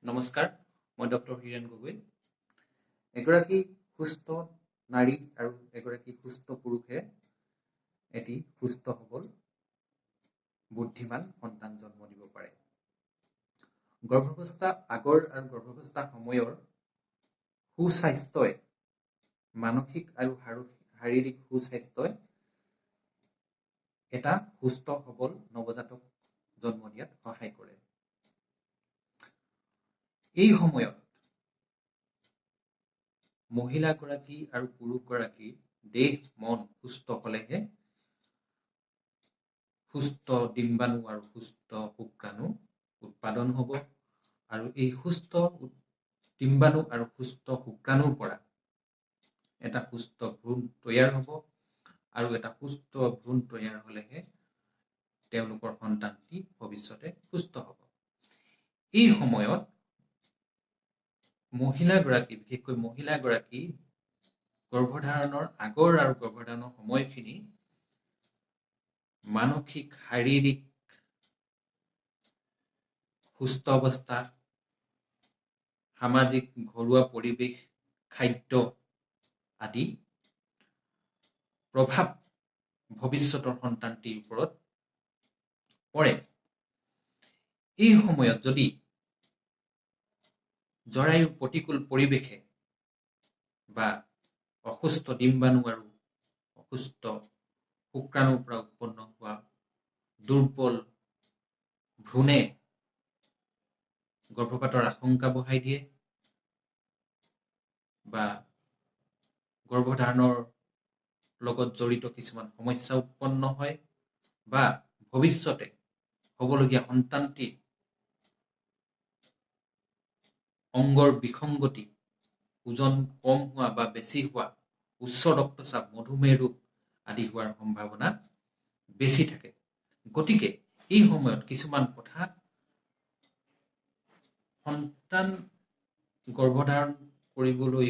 নমস্কাৰ, মই ডক্টৰ হীৰেণ গগৈ। এগৰাকী সুস্থ নাৰী আৰু এগৰাকী সুস্থ পুৰুষে এটি সুস্থ, সবল, বুদ্ধিমান সন্তান জন্ম দিব পাৰে। গৰ্ভাৱস্থা আগৰ আৰু গৰ্ভাৱস্থা সময়ৰ সুস্বাস্থ্যই, মানসিক আৰু শাৰীৰিক সুস্বাস্থ্যই এটা সুস্থ সবল নৱজাতক জন্ম দিয়াত সহায় কৰে। এই সময়ত মহিলাগৰাকী আৰু পুৰুষগৰাকীৰ দেহ মন সুস্থ হলেহে সুস্থ ডিম্বাণু আৰু সুস্থ শুক্ৰাণু উৎপাদন হ'ব আৰু এই সুস্থ ডিম্বাণু আৰু সুস্থ শুক্ৰাণুৰ পৰা এটা সুস্থ ভ্ৰূণ তৈয়াৰ হ'ব আৰু এটা সুস্থ ভ্ৰূণ তৈয়াৰ হলেহে তেওঁলোকৰ সন্তানটি ভৱিষ্যতে সুস্থ হ'ব। এই সময়ত মহিলাগৰাকী, বিশেষকৈ মহিলাগৰাকী গৰ্ভধাৰণৰ আগৰ আৰু গৰ্ভধাৰণৰ সময়খিনি মানসিক, শাৰীৰিক সুস্থ অৱস্থা, সামাজিক ঘৰুৱা পৰিৱেশ, খাদ্য আদি প্ৰভাৱ ভৱিষ্যতৰ সন্তানটিৰ ওপৰত পৰে। এই সময়ত যদি জৰায়ুৰ প্ৰতিকূল পৰিৱেশে বা অসুস্থ ডিম্বাণু আৰু অসুস্থ শুক্ৰাণুৰ পৰা উৎপন্ন হোৱা দুৰ্বল ভ্ৰূণে গৰ্ভপাতৰ আশংকা বঢ়াই দিয়ে বা গৰ্ভধাৰণৰ লগত জড়িত কিছুমান সমস্যা উৎপন্ন হয় বা ভৱিষ্যতে হ'বলগীয়া সন্তানটিৰ অংগৰ বিসংগতি, ওজন কম হোৱা বা বেছি হোৱা, উচ্চ ৰক্তচাপ, মধুমেহ ৰোগ আদি হোৱাৰ সম্ভাৱনা বেছি থাকে। গতিকে এই সময়ত কিছুমান কথা সন্তান গৰ্ভধাৰণ কৰিবলৈ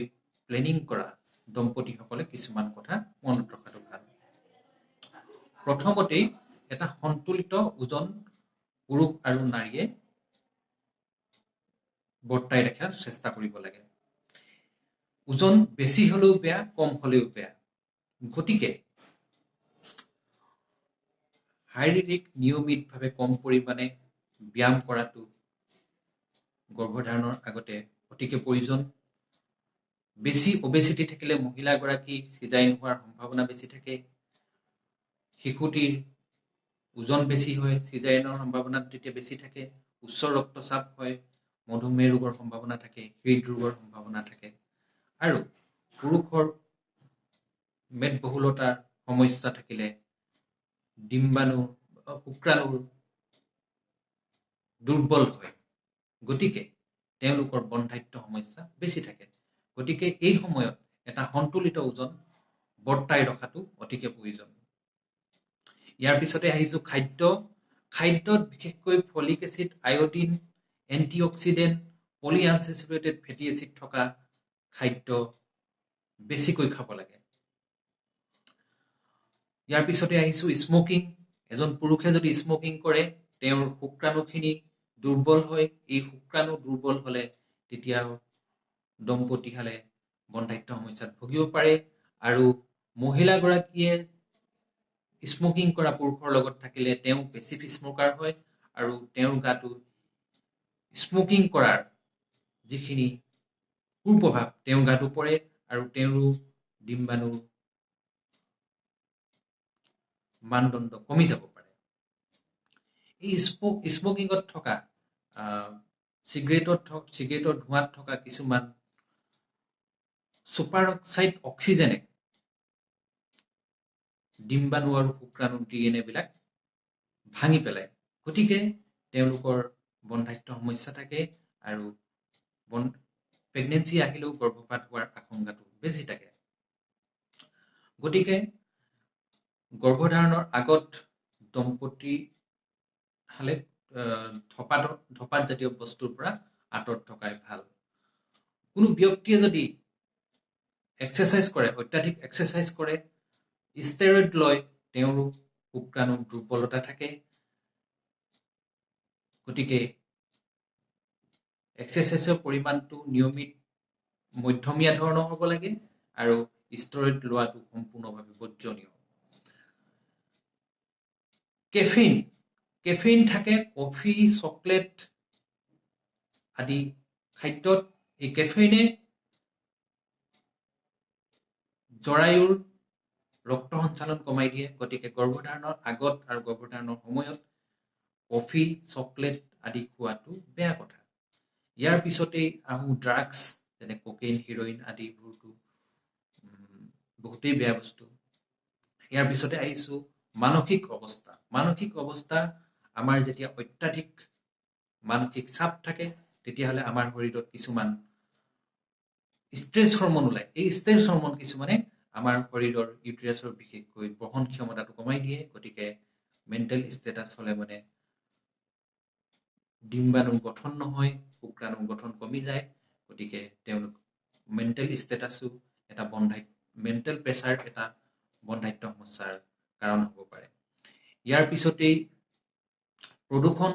প্লেনিং কৰা দম্পতীসকলে কিছুমান কথা মনত ৰখাটো ভাল। প্ৰথমতেই এটা সন্তুলিত ওজন পুৰুষ আৰু নাৰীয়ে বৰ্তাই ৰখাৰ চেষ্টা কৰিব লাগে। ওজন বেছি হলেও বেয়া, কম হলেও বেয়া। গতিকে শাৰীৰিক নিয়মিতভাৱে কম পৰিমাণে ব্যায়াম কৰাটো গৰ্ভধাৰণৰ আগতে অতিকে প্ৰয়োজন। বেছি অবেচিটি থাকিলে মহিলাগৰাকী চিজাৰিন হোৱাৰ সম্ভাৱনা বেছি থাকে, শিশুটিৰ ওজন বেছি হয়, চিজাৰিনৰ সম্ভাৱনা তেতিয়া বেছি থাকে, উচ্চ ৰক্তচাপ হয়, মধুমেহ ৰোগৰ সম্ভাৱনা থাকে, হৃদৰোগৰ সম্ভাৱনা থাকে আৰু পুৰুষৰ মেদবহুলতাৰ সমস্যা থাকিলে ডিম্বাণু, শুক্ৰাণুৰ দুৰ্বল হয়। গতিকে তেওঁলোকৰ বন্ধ্যাত্ব সমস্যা বেছি থাকে। গতিকে এই সময়ত এটা সন্তুলিত ওজন বৰ্তাই ৰখাটো অতিকে প্ৰয়োজন। ইয়াৰ পিছতে আহিছো খাদ্য। খাদ্যত বিশেষকৈ folic acid, iodine, antioxidant, polyunsaturated fatty acid থকা খাদ্য বেছিকৈ খাব লাগে। ইয়াৰ পিছতে আহিছো স্মকিং। এজন পুৰুষে যদি স্মকিং কৰে, তেওঁৰ শুক্ৰাণুখিনি দুৰ্বল হয়। এই শুক্ৰাণু দুৰ্বল হলে তেতিয়া দম্পতীহালে বন্ধ্যাত্ব সমস্যাত ভুগিব পাৰে আৰু মহিলাগৰাকীয়ে স্মকিং কৰা পুৰুষৰ লগত থাকিলে তেওঁ পেচিভ স্মকাৰ হয় আৰু তেওঁৰ গাটো স্মকিং কৰাৰ যিখিনি কুপ্ৰভাৱ তেওঁৰ গাতো পৰে আৰু তেওঁৰো ডিম্বাণুৰ মানদণ্ড কমি যাব পাৰে। এই স্মকিঙত থকা, চিগাৰেটৰ ধোঁৱাত থকা কিছুমান ছুপাৰ অক্সাইড অক্সিজেনে ডিম্বাণু আৰু শুক্ৰাণু ডিএনএ বিলাক ভাঙি পেলায়। গতিকে তেওঁলোকৰ বন্ধ্যাত্ব সমস্যা থাকে আৰু প্ৰেগনেঞ্চি আহিলেও গৰ্ভপাত হোৱাৰ আশংকাটো বেছি থাকে। গতিকে গৰ্ভধাৰণৰ আগত দম্পতীহালে ধপাত জাতীয় বস্তুৰ পৰা আঁতৰত থকাই ভাল। কোনো ব্যক্তিয়ে যদি এক্সাৰচাইজ কৰে, অত্যাধিক এক্সাৰচাইজ কৰে, ষ্টেৰইড লয়, তেওঁৰো শুক্ৰাণু দুৰ্বলতা থাকে। গতিকে এক্সাৰচাইজৰ পৰিমাণটো নিয়মিত মধ্যমীয়া ধৰণৰ হ'ব লাগে আৰু ষ্টেৰইড লোৱাটো সম্পূৰ্ণভাৱে বৰ্জনীয়। কেফেইন থাকে কফি, চকলেট আদি খাদ্যত। এই কেফেইনে জৰায়ুৰ ৰক্ত সঞ্চালন কমাই দিয়ে। গতিকে গৰ্ভধাৰণৰ আগত আৰু গৰ্ভধাৰণৰ সময়ত কফি, চকলেট আদি খোৱাটো বেয়া কথা। ইয়াৰ পিছতেই আহোঁ ড্ৰাগছ, যেনে কোকেইন, হিৰ'ইন আদিবোৰতো বহুতেই বেয়া বস্তু। ইয়াৰ পিছতে আহিছোঁ মানসিক অৱস্থা। মানসিক অৱস্থা আমাৰ যেতিয়া অত্যাধিক মানসিক চাপ থাকে তেতিয়াহ'লে আমাৰ শৰীৰত কিছুমান ষ্ট্ৰেছ হৰমন ওলায়। এই ষ্ট্ৰেছ হৰমন কিছুমানে আমাৰ শৰীৰৰ ইউটেৰাছৰ বিশেষকৈ বহন ক্ষমতাটো কমাই দিয়ে। গতিকে মেণ্টেল ষ্টেটাছ হ'লে মানে ডিম্বাণু গঠন নহয়, শুক্ৰাণু গঠন কমি যায়। গতিকে তেওঁলোক মেণ্টেল ষ্টেটাছো এটা মেণ্টেল প্ৰেছাৰ এটা বন্ধাত্ব সমস্যাৰ কাৰণ হ'ব পাৰে। ইয়াৰ পিছতেই প্ৰদূষণ,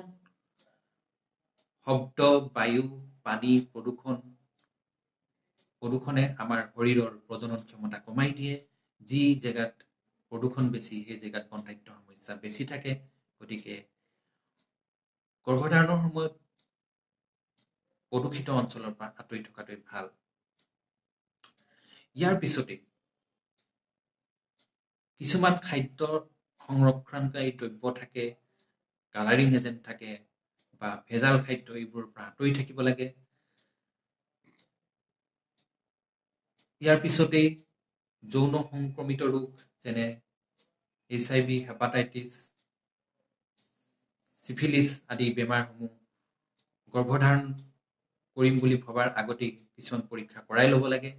শব্দ, বায়ু, পানী প্ৰদূষণে আমাৰ শৰীৰৰ প্ৰজনন ক্ষমতা কমাই দিয়ে। যি জেগাত প্ৰদূষণ বেছি সেই জেগাত বন্ধাত্ব সমস্যা বেছি থাকে। গতিকে গৰ্ভধাৰণৰ সময়ত প্ৰদূষিত অঞ্চলৰ পৰা আঁতৰি থকাটোৱে ভাল। ইয়াৰ পিছতেই কিছুমান খাদ্য সংৰক্ষণকাৰী দ্ৰব্য থাকে, কালাৰিং এজেণ্ট থাকে বা ভেজাল খাদ্য, এইবোৰৰ পৰা আঁতৰি থাকিব লাগে। ইয়াৰ পিছতেই যৌন সংক্ৰমিত ৰোগ যেনে HIV, hepatitis, syphilis আদি বেমাৰসমূহ গৰ্ভধাৰণ কৰিম বুলি ভবাৰ আগতেই কিছুমান পৰীক্ষা কৰাই ল'ব লাগে।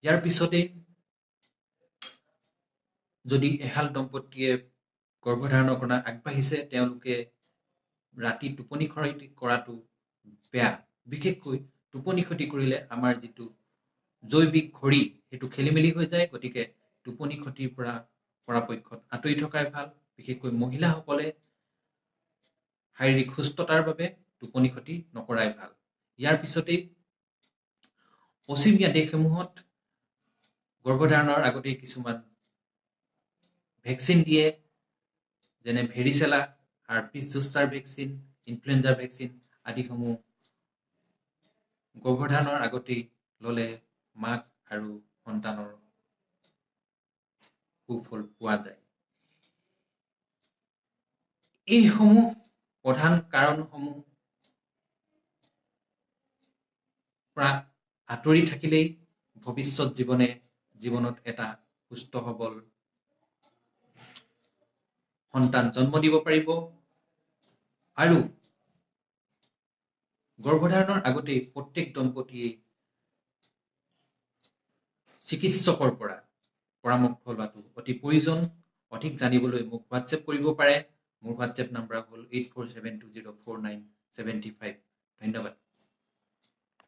ইয়াৰ পিছতেই যদি এহাল দম্পতীয়ে গৰ্ভধাৰণৰ কাৰণে আগবাঢ়িছে, তেওঁলোকে ৰাতি টোপনি ক্ষতি কৰাটো বেয়া। বিশেষকৈ টোপনি ক্ষতি কৰিলে আমাৰ যিটো জৈৱিক ঘড়ী সেইটো খেলি মেলি হৈ যায়। গতিকে টোপনি ক্ষতিৰ পৰা পৰাপক্ষত আঁতৰি থকাই ভাল। বিশেষকৈ মহিলাসকলে শাৰীৰিক সুস্থতাৰ বাবে টোপনি ক্ষতি নকৰাই ভাল। ইয়াৰ পিছতেই পশ্চিমীয়া দেশসমূহত গৰ্ভধাৰণৰ আগতেই কিছুমান ভেকচিন দিয়ে, যেনে varicella, herpes zoster vaccine, influenza vaccine আদিসমূহ গৰ্ভধাৰণৰ আগতেই ল'লে মাক আৰু সন্তানৰ সুফল পোৱা যায়। এইসমূহ প্ৰধান কাৰণসমূহ পৰা আঁতৰি থাকিলেই ভৱিষ্যত জীৱনত এটা সুস্থ সবল সন্তান জন্ম দিব পাৰিব। আৰু গৰ্ভধাৰণৰ আগতেই প্ৰত্যেক দম্পতীয়ে চিকিৎসকৰ পৰা পৰামৰ্শ লোৱাটো অতি প্ৰয়োজন। অধিক জানিবলৈ মোক হোৱাটছএপ কৰিব পাৰে। মোৰ হোৱাটছএপ নাম্বাৰ হ'ল 8472049735। ধন্যবাদ।